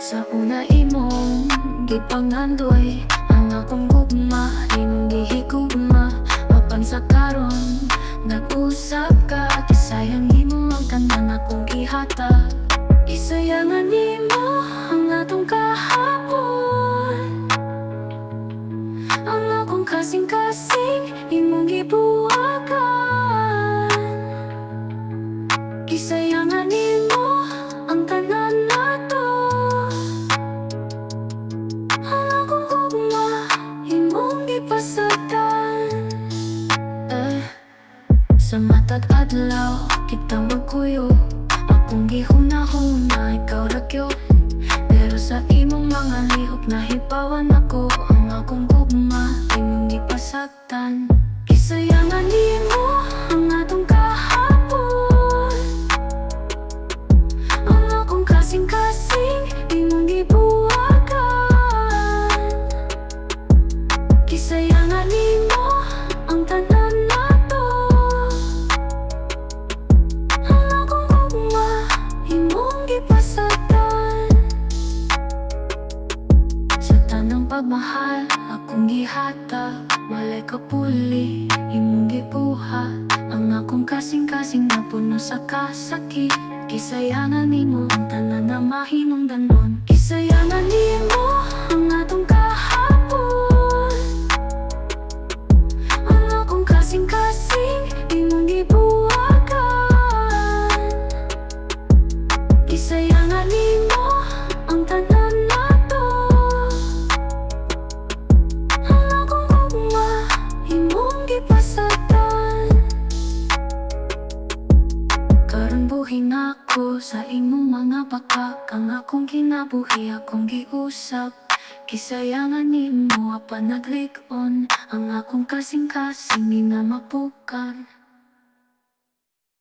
Sa una imong gipangandoy ang akong gugma, imong gihigugma. Apan sa karon nag-usab ka. Gisayang nimo ang tanan akong gihatag. Gisayangan nimo ang atong kahapon. Ang akong kasing-kasing imong gibuwagan. Gisayangan nimo ang tanan nato. Ang akong gugma imong gipasagdan. Eh, sa matag adlaw kita magkuyog, akong gihuna-huna ikaw ra gyud. Pero sa imong mga lihok nahibawan ako, ang akong gugma imong gipasagdan. Gisayangan nimo ang atong kahapon. Ang akong kasing-kasing imong gibuwagan. Gisayangan nimo ang tanan nato. Ang akong gugma imong gipasagdan. Sa tanang pagmahal akong gihatag, walay kapuli imong gibuhat. Ang akong kasing-kasing napuno sa kasakit. Gisayangan nimo ang tanan na mahinungdanon. Gisayangan nimo ang atong kahapon. Ang akong kasing-kasing imong gibuwagan. Gisayangan nimo ang tanan nato. Ang akong gugma imong gipasagdan. Karon buhi na ako sa imong mga pakak. Ang akong kinabuhi akong giusab. Gisayangan nimo apan naglig-on. Ang akong kasing-kasing di na mapukan.